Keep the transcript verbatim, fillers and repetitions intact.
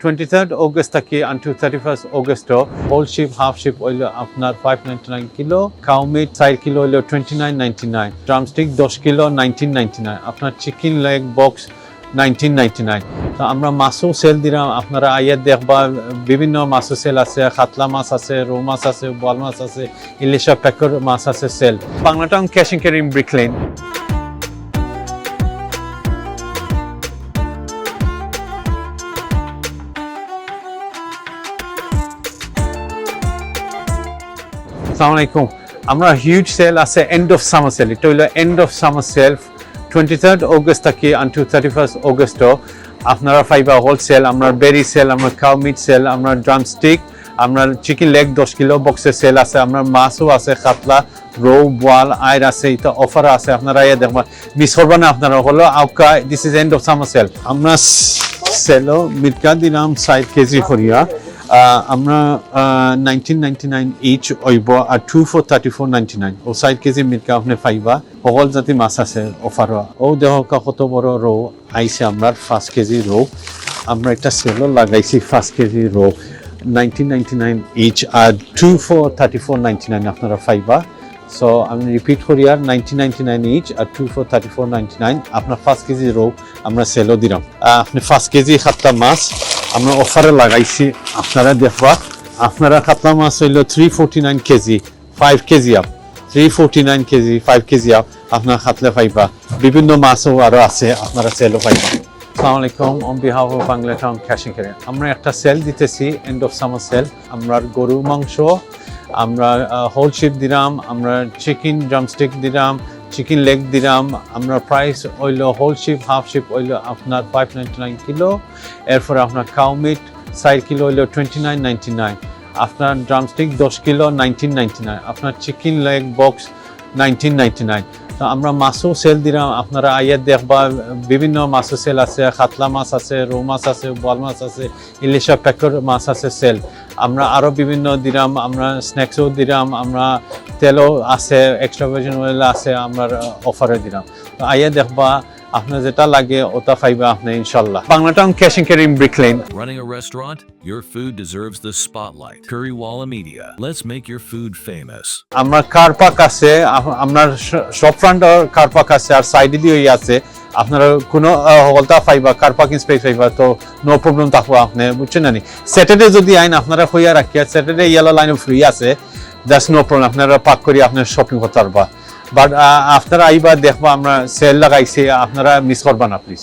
Twenty third August থাকি until thirty first August, whole sheep, half sheep অইলো আপনার five ninety nine কিলো, cow meat চার কিলো অইলো twenty nine ninety nine, drumstick দশ কিলো nineteen ninety nine, আপনার chicken leg box nineteen ninety nine। তো আমরা মাছও সেল দিলাম, আপনারা আইয়া দেখবা, বিভিন্ন মাছও সেল আছে, কাতলা মাছ আছে, রৌ মাছ আছে, বোয়াল মাছ আছে, ইলিশা পেকর মাছ আছে sale. Bangla Town cash and carry in Brick Lane. আসসালামু আলাইকুম। আমরা হিউজ সেল আছে, এন্ড অফ সামার সেল, এটা হইলো end of summer sale. Twenty third August থাকি until thirty first August আপনারা পাইবা হোলসেল, আমরা বেরি সেল, আমরা কাউ মিট সেল, আমরা ড্রামস্টিক, আমরা চিকেন লেগ দশ কিলো বক্সে সেল আছে, আমরা মাছও আছে, কাতলা, রৌ, বোয়াল, আইর আছে, এটা অফার আছে, আপনারা আইয়া দেখবা, মিস করবা না আপনারা। হলো আউকা, this is end of summer sale। আমরা সেলো মির্কা দিলাম চার কেজি করিয়া, আহ, আমরা নাইনটিন নাইনটি নাইন ইচ অইব, আর two for thirty four ninety nine. ও চার কেজি মির্কা আপনি পাইবা, সকল জাতি মাছ আছে অফার। ও দেখো কত বড় রৌ আইছে, আমরা পাঁচ কেজি রৌ, আমরা একটা সেলো লাগাইছি পাঁচ কেজি রৌ, নাইনটিন নাইনটি নাইন ইচ, আর two for thirty four ninety nine আপনারা পাইবা। সো আমি রিপিট করি, আর নাইনটিন নাইনটি নাইন ইচ আর two for thirty four ninety nine. আপনার পাঁচ কেজি রৌ আমরা সেলো দিলাম। আহ, আপনি পাঁচ কেজি কাতলা মাছ আমরা অফারে লাগাইছি, আপনারা দেখবা। আপনারা কাতলা মাছ হইলো three forty nine KG, five KG up, three forty nine KG, five KG up আপনারা কাতলা পাইবা। বিভিন্ন মাছও আরো আছে, আপনারা সেলো পাইবা। আসসালামু আলাইকুম, on behalf of Bangla Town Cash and Carry, আমরা একটা সেল দিতেছি, এন্ড অফ সামার সেল। আমরা গরু মাংস, আমরা হোল শিপ দিলাম, আমরা চিকেন ড্রামস্টিক দিলাম, চিকেন লেগ দিলাম। আমরা প্রাইস হইলো হোল শিপ, হাফ শিপ হইলো আপনার ফাইভ নাইনটি নাইন কিলো, এরপরে আপনার কাউ মিট চার কিলো হইলো টোয়েন্টি নাইন নাইনটি নাইন, আপনার ড্রামস্টিক দশ কিলো নাইনটিন নাইনটি নাইন, আপনার chicken leg box nineteen ninety nine. তো আমরা মাছও সেল দিলাম, আপনারা আইয়া দেখবা, বিভিন্ন মাছও সেল আছে, কাতলা মাছ আছে, রৌ মাছ আছে, বোয়াল মাছ আছে, ইলিশা পেকর মাছ আছে সেল। আমরা আরো বিভিন্ন দিলাম, আমরা স্ন্যাক্সও দিলাম, আমরা তেলও আছে, এক্সট্রা ভার্জিন অয়েল আছে, আমরা অফারে দিলাম। তো আইয়া দেখবা, আপনার যেটা লাগে ওটা পাইবা আপনি ইনশাল্লাহ। Bangla Town cash and carry in Brick lane. Running a restaurant? Your food deserves the spotlight. Currywalla Media. Let's make your food famous. আমরা কার পার্ক আছে, আপ- আপনার শপ ফ্রন্ট কার পার্ক আছে, আর সাইডে দিয়ে আছে। আপনারা কোনো হলতা পাইবা, কার পার্কিং স্পেস পাইবা, তো নো প্রবলেম থাকবো আপনি, বুঝছেন না নি? স্যাটারডে যদি আইন, আপনারা হইয়া রাখিয়া স্যাটারডে ইয়েলো লাইন ফ্রি আছে, দ্যাটস নো প্রবলেম, আপনারা পার্ক করি আপনার শপিং করতে পারবা। বাট আপনারা আইবা দেখবা আমরা সেল লাগাইছি, আপনারা মিস করবা না প্লিজ।